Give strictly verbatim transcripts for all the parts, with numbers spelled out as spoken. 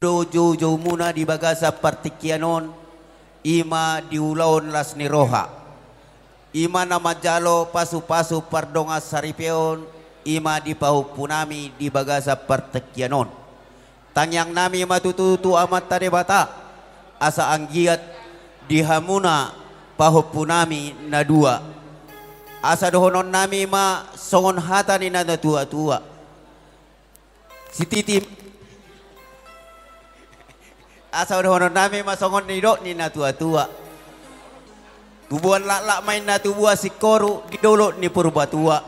do joujoumuna di bagasan partingkian on, i ma di ulaon las ni roha. I ma na manjalo pasupasu pardongan saripeon, i ma di pahompunami di bagasan partingkian on. Tangiangnami ma tutu tu Amanta Debata, asa anggiat di hamuna pahompunami na dua. Asa dohononnami ma songon hata ni na natuatua. Sititi. Asa dohononnami ma songon nidok ni natuatua. Tubuan laklak ma inna tubuan singkoru di dolok ni Purbatua.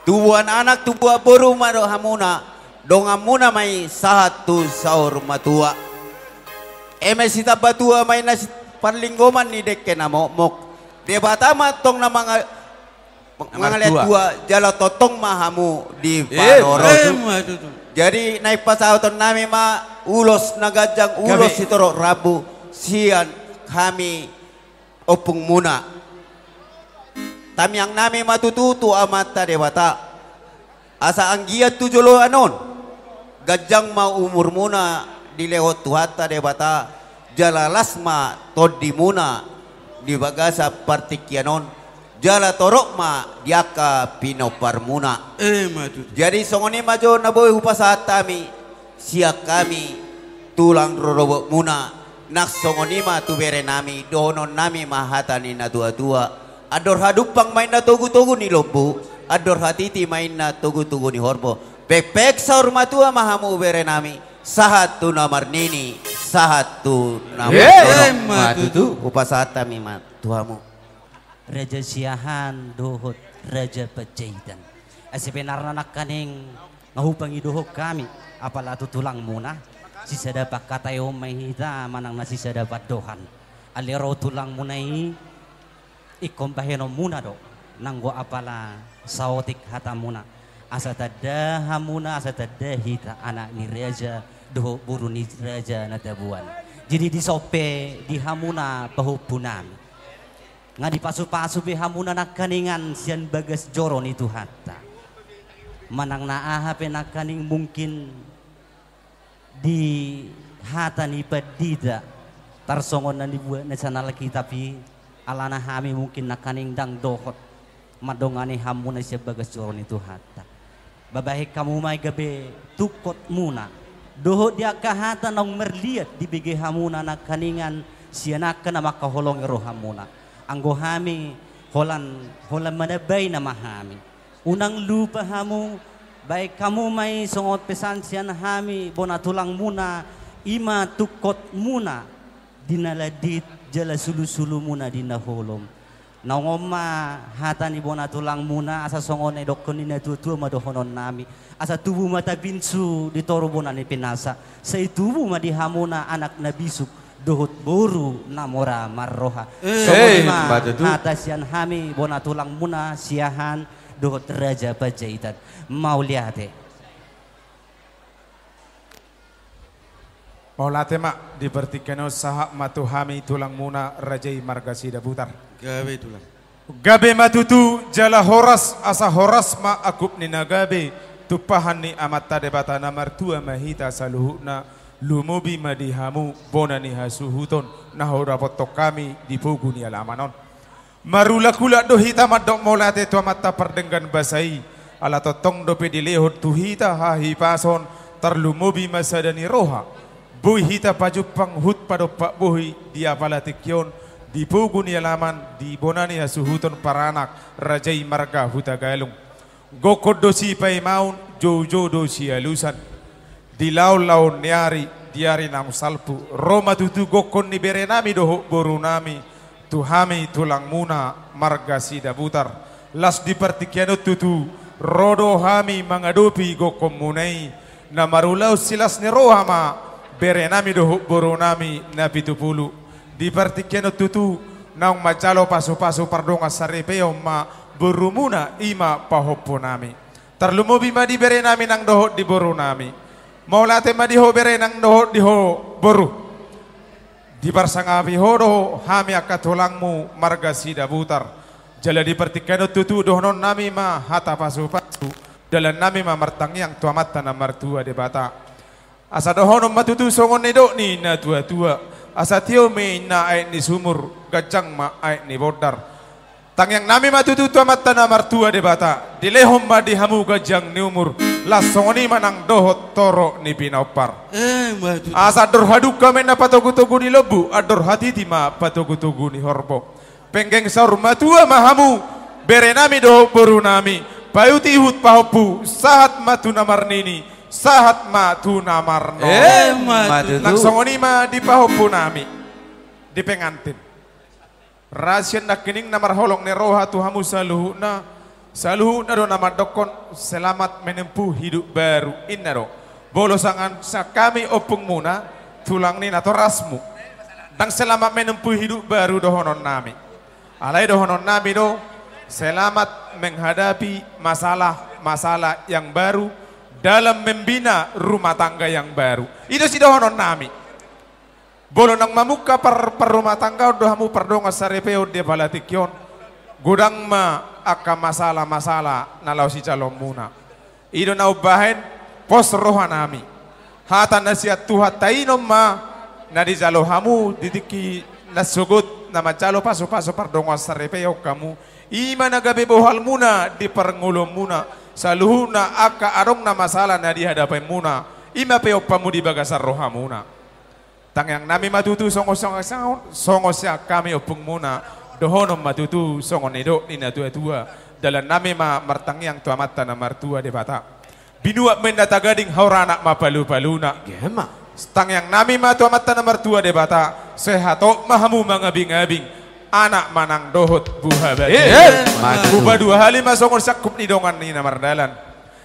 Tubuan anak tubuan boru ma dohot hamuna, donganmuna ma i sahat tu saur matua. Eme sitambatua ma inna si-, parlinggoman ni dengke na mokmok. Debata ma tong na manga-, mangalean tua, jala tongtong ma hamu di parorot. Emma tutu. Jadi naeng pasahatonnami ma ulos na ganjang, ulos sitorop rambu sian hami ompungmuna. Tangiangnami ma tutu tu Amanta Debata, asa anggiat tu joloan on ganjang ma umurmuna dilehon Tuhanta Debata, jala las ma tondimuna di bagasan partingkian on, jala torop ma di angka pinomparmuna. Emma tutu. Jadi songon i ma jo na boi hupasahat hami sian hami tulang rorobotmuna, nang songon i ma tu berenami, dohononnami ma hata ni natuatua. Andor hadumpang ma inna togutogu ni lombu, andor hatiti ma inna togutogu ni horbo. Pengpeng saur matua ma hamu berenami, sahat tu na marnini, sahat tu na marnono. Emma tutu. Hupasahat hami ma tu hamu. Raja Siahaan dohot Raja Panjaitan. Ai sebenarna nangkaning nga hupangidohon hami, apala tu tulangmuna, sisada pangkataion ma hita manang na sisada pandohan. Alai ro tulangmuna i, ingkon bahenonmuna do, nanggo apala saotik hatamuna. Asa tanda hamuna, asa tanda hita anak ni raja dohot boru ni raja na taboan. Jadi dison pe di hamuna pahompunami. Nga dipasupasu be hamuna nangkaningan sian bagas joro ni Tuhanta. Manang na aha pe nangkaning mungkin di hata ni pandita, tarsongon na nibuat na sian Alkitab i, alana hami mungkin nangkaning ndang dohot mandongani hamuna sian bagas joro ni Tuhanta. Bahen hamu ma i gabe tungkotmuna dohot di angka hata naung marliat dibege hamuna nangkaningan sian angka na mangkaholongi rohamuna. Anggo hami holan, holan manambai nama hami. Unang lupa hamu, bahen hamu ma i songon pesan sian hami bona tulangmuna, i ma tungkotmuna di na landit jala sulusulumuna di na holom. Naung on ma hata ni bona tulangmuna, asa songon na nidokkon ni natuatua ma dohononnami. Asa tubu ma tabinsu di toru bona ni pinasa, sai tubu ma di hamuna anak na bisuk dohot boru na mora marroha. Eh, songon i ma hata sian hami bona tulangmuna Siahaan dohot Raja Panjaitan. Mauliate. Mauliate ma, di partingkian on sahat ma tu hami tulangmuna raja i marga Sidabutar. Gabe tulang. Gabe ma tutu jala horas, asa horas ma angkup ni na gabe, tumpahan ni Amanta Debata na martua ma hita saluhutna, lumobi ma di hamu bona ni hasuhuton na hudapothon hami di pogu ni alaman on. Marulak-ulak do hita mandok mauliate tu Amanta pardenggan basa i, ala tongtong dope dilehon tu hita hahipason, tarlumobi ma sada ni roha. Boi hita pajumpang huhut padompak bohi di apala tingki on, di pogu ni alaman, di bona ni hasuhuton paranak raja i marga Hutagalung. Gokhon do sipaimaon, joujou do sialusan. Di laonlaon ni ari, di ari naung salpu, ro ma tutu gokhon ni berenami dohot borunami tu hami tulangmuna marga Sidabutar. Las di partingkian on tutu, ro do hami mangadopi gokhonmuna i, na marulaon silas ni roha ma berenami dohot borunami na pitupulu. Di partingkian on tutu, naung manjalo pasupasu pardongan saripeon ma borumuna, i ma pahompunami. Tarlumobi ma di berenami nang dohot di borunami. Mauliate ma di ho bere nang dohot di ho boru. Diparsangapi ho do hami angka tulangmu marga Sidabutar. Jala di partingkian on tutu dohononnami ma hata pasupasu, dalannami ma martangiang tu Amanta na martua Debata. Asa dohonon ma tutu songon nidok ni na tua-tua: Asa tio ma inna aek ni sumur, ganjang ma aek ni bondar. Tangiang nami ma tutu tu Amanta na martua Debata, dilehon ma di hamu ganjang ni umur, laos songon i ma nang dohot torop ni pinompar. Emma tutu. Asa andor hadungka ma inna patogu-togu ni lombu, andor hatiti ma patogu-togu ni horbo. Penggeng saur matua ma hamu, bere nami dohot boru nami, paihut-ihut pahompu, sahat ma tu na marnini, sahat ma tu na marnono. Emma tutu. Nang songon i ma di pahompu nami, di pengantin. Ra sian nangkining na marholong ni roha tu hamu saluhutna, saluhutna do na mandokkon selamat menempuh hidup baru, inna do. Molo songon sian hami ompungmuna, tulang ni natorasmu, ndang selamat menempuh hidup baru dohonon nami. Alai dohonon nami do, selamat menghadapi masalah-masalah yang baru dalam membina rumah tangga yang baru. I do sidohonon nami. Molo naung mamungka par-, parrumatanggaon do hamu, pardongan saripeon di apala tingki on, godang ma angka masalah-masalah na laho sijaloonmuna. I do na umbahen pos roha nami. Hata na sian Tuhanta i on ma na dijalo hamu di tingki na sogot, na manjalo pasu-pasu pardongan saripeon hamu. I ma na gabe bohalmuna di parngoluonmuna, saluhutna angka adong na masalah na dihadapanmuna. I ma peompamu di bagasan rohamuna. Tangiang nami ma tutu songon, songon, songon, songon sian hami ompungmuna, dohonon ma tutu songon nidok ni na tua-tua. Dalan nami ma martangiang tu Amanta na martua Debata. Binuat ma inna tagading, haorangan ma palu-paluna. Emma. Tangiang nami ma tu Amanta na martua Debata, sai hatop ma hamu mangabing-abing, anak manang dohot buha batu. Emma tutu. Hupadua hali ma songon sangkup ni dongan ni na mardalan.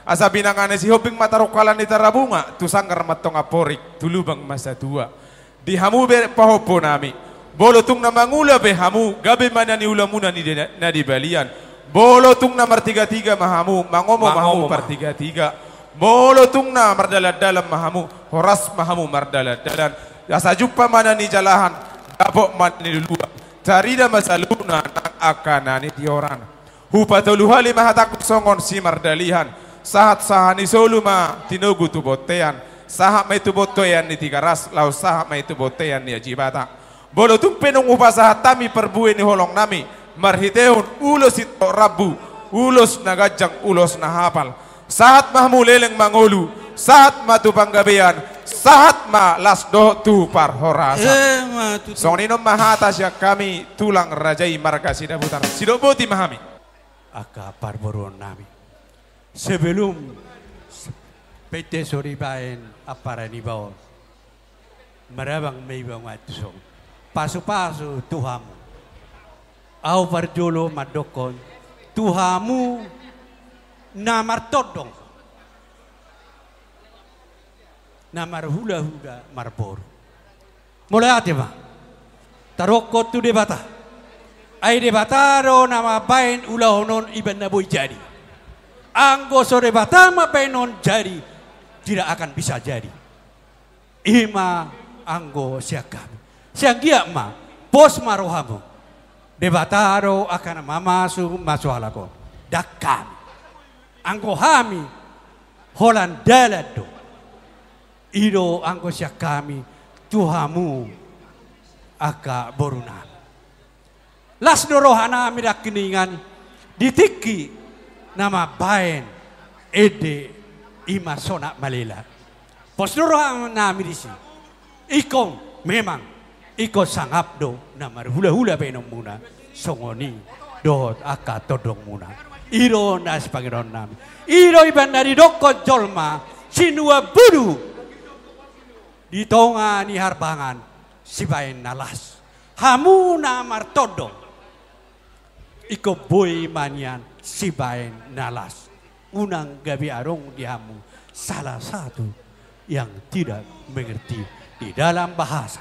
Asa binanga ni Sihombing ma tarongkal ni Tarabunga, tu sanggar ma tonga porik, tu lubang ma satua. Di hamu bere pahompu nami, molo tung na mangula pe hamu, gabe ma na niulamuna na di, na di balian. Molo tung na martiga-tiga ma hamu, mangomo ma hamu. Mangomo ma hamu partiga-tiga. Molo tung na mardalan-dalan ma hamu, horas ma hamu mardalan-dalan. Asa jumpang ma na nijalahan, dapot ma na niluluan. Tarida ma saluhutna nang angka na nitioran. Hupatolu hali ma hatangku songon simardalihan. Sahat-sahat ni solu ma tinogu tu bontean. Sahat ma i tu bontean ni Tigaras, laos sahat ma i tu bontean ni Ajibata. Molo tung pe nunga hupasahat hami parbue ni holong nami, marhitehon ulos sitongtong rambu, ulos na ganjang, ulos na hapal. Sahat ma hamu leleng mangolu, sahat ma tu panggabean, sahat ma las dohot tu parhorasan. Emma tutu. Songon i on ma hata sian hami tulang raja i marga Sidabutar. Sidok boti ma hami. Angka parboruon nami. Sebelum pete so dibaen ampara ni baos, marabang ma iba matu songon pasu-pasu tu hamu. Ahu parjolo mandokkon tu hamu na martondong, na marhula-hula marboru. Mauliate ma tadokkon tu Debata. Ai Debata do na mambaen ulaon on iba na boi jadi. Anggo so Debata mambaen on jadi, tidak akan bisa jadi. I ma anggo sian hami. Sai anggiat ma pos ma rohamu. Debata do angka na mamasu-masu halak on, ndang hami. Anggo hami holan dalan do. I do anggo sian hami tu hamu angka boru nami. Las do roha nami nangkiningan di tingki na mambaen ende i ma Sonak Malela. Pos do roha nami disi. Ingkon memang, ingkon sangap do na marhula-hula baenonmuna, songon i dohot angka tondongmuna. I do na sipangidoan nami. I do iba na didokkon jolma, sinuan bulu di tonga ni harbangan sibaen na las. Hamu na martondong, ingkon boi ma nian sibaen na las. Unang gabe adong di hamu salah satu yang tidak mengerti di dalam bahasa.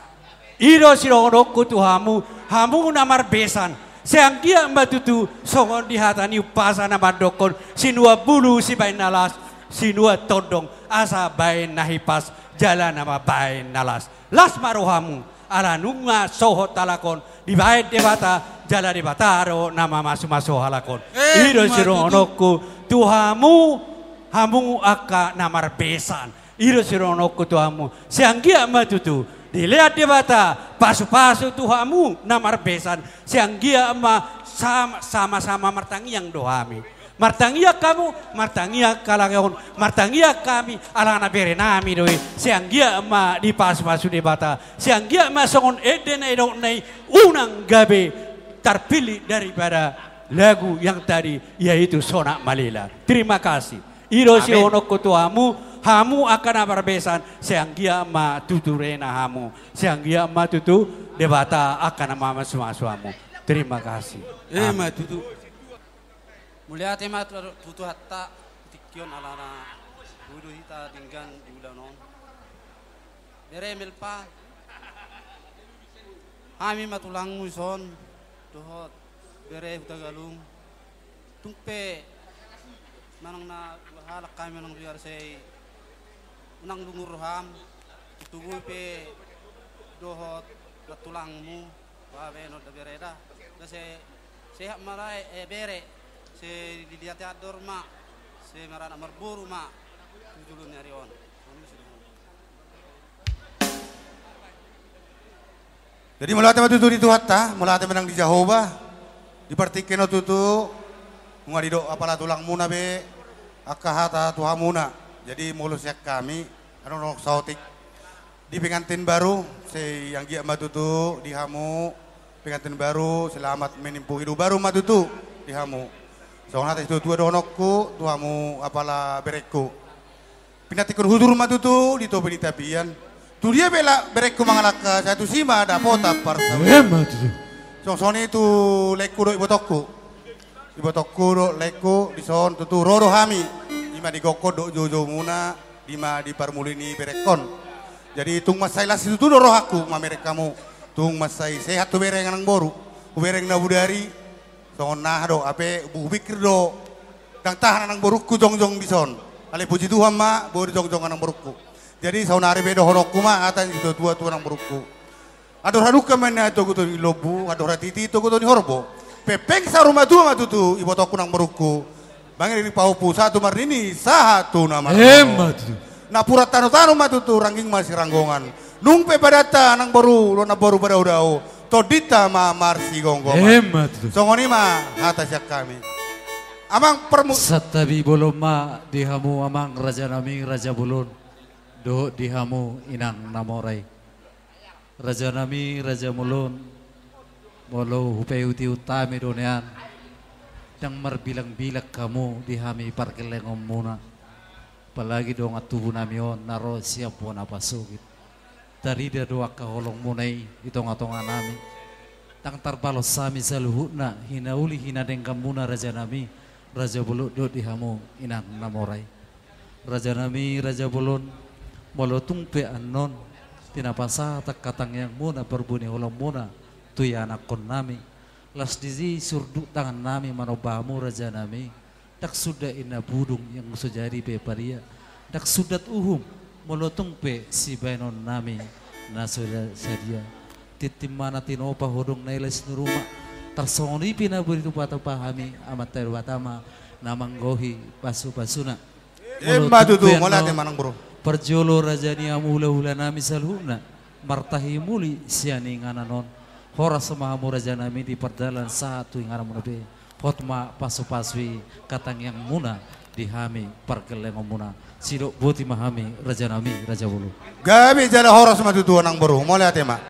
I do sidohononku tu hamu, hamu na marbesan. Sai anggiat ma tutu songon di hata ni umpasa na mandokkon, sinuan bulu sibaen na las, sinuan tondong asa baen na hipas, jala na mambaen na las. Las ma rohamu, ala nunga sohot halak on dibaen Debata, jala Debata do na mamasu-masu halak on. Eh, i do ma tutu. Sidohononku tu hamu, hamu angka na marbesan. I do sidohononku tu hamu, sai anggiat ma tutu dilehon Debata pasupasu tu hamu na marbesan, sai anggiat ma sama, sama-sama martangiang do hami. Martangiang hamu, martangiang halak on, martangiang hami, alana berenami do i, sai anggiat ma dipasupasu Debata, sai anggiat ma songon ende na nidokna i, unang gabe terpilih daripada lagu yang tadi, yaitu Sonak Malela. Terima kasih. I do sidohononku tu hamu, hamu angka na marbesan, sai anggiat ma tutu rena hamu, sai anggiat ma tutu Debata angka na mamasumasu hamu. Terima kasih. Amin. Ima tutu. Mauliate ma tu, tu Tuhanta, tingki on alana boi do hita denggan di ulaon on. Bere Melpa, hami ma tulangmu dison, dohot bere Hutagalung. Tung pe manang na dua halak hami manang dua halak, sai unang lungun roham, tubuhon pe dohot na tulangmu, bahen on da bere da. Da sai sehat ma lae, eh, bere, sai dilehon andor ma, sai maranak marboru ma tu joloan ni ari on. Jadi mauliate ma tutu di Tuhanta, mauliate ma nang di Jahowa. Di partingkian on tutu, nunga didok apala tulangmuna be angka hata tu hamuna. Jadi molo sian hami, adong saotik. Di pengantin baru, sai anggiat ma tutu di hamu pengantin baru, selamat menempuh hidup baru ma tutu di hamu. Songon hata ni situatua dohononku tu hamu apala berengku. Pinantikkon hujur ma tutu di topi ni tapian. Tu dia pe berengku mangalangka, sai tusi ma dapotan parsaulian. Ima tutu. Songon i tu laengku dohot ibotongku. Ibotongku dohot laengku, dison tutu ro do hami. Ima di gokhon dohot joujoumuna, ima di parmuli ni berengkon. Jadi tung mansai las situtu do rohangku mamereng hamu. Tung mansai sehat hubereng anang boru, hubereng na bodari. Songon aha do, hape hupikir do, ndang tahan anang borungku jongjong dison. Alai puji Tuhan ma, boi do jongjong anang borungku. Jadi saonari pe dohononku ma hata ni situatua tu anang borungku. Andor hadungka ma inna togu tu ni lombu, andor hatiti togu tu ni horbo. Pengpeng saur matua ma tutu ibotongku nang borungku. Manghirim pahompu sahat tu marnini, sahat tu na marnono. Ima tutu. Napuran tanotano ma tutu, rangging ma siranggongan. Nung pe badanta nang boru, nang boru padaodao, tondinta ma marsigomgoman. Ima tutu. Songon i ma hata sian hami. Amang parmu- Santabi bolon ma di hamu amang rajanami raja bolon, dohot di hamu inang na mora i. Rajanami raja bolon, molo hupaihutihut hami do nian, ndang marbilangbilang hamu di hami pargellengonmuna. Apalagi dongan tubunami on na ro sian bona pasogit. Tarida do angka holongmuna i di tongatonganami. Ndang tarbalos hami saluhutna hinauli hinadengganmuna rajanami raja bolon dohot di hamu inang na mora i. Rajanami raja bolon, molo tung pe annon tinapasahat angka tangiangmuna parbue ni holongmuna tu ianakkonnami, las disi surduk tangannami manomba hamu rajanami. Ndang sundat inna pudung yang so jadi pe paria, ndang sundat uhum molo tung pe sibahenonnami na so sadia. Tintin ma na tinopa, hodong na ilas ni ruma, tarsongon i pe na boi ditupatupa hami, Amanta Debata ma na manggohi pasupasuna. Ima tutu, molo tung pe annon, mauliate ma nang boru. Parjolo raja ni hamu hulahulanami saluhutna, martahi muli sian inganan on. Horas ma hamu rajanami di pardalan sahat tu ingananmuna be. Hot ma pasupasu i angka tangiangmuna di hami pargellengonmuna. Sidok boti ma hami rajanami raja bolon. Gabe jala horas ma tutu nang boru, mauliate ma.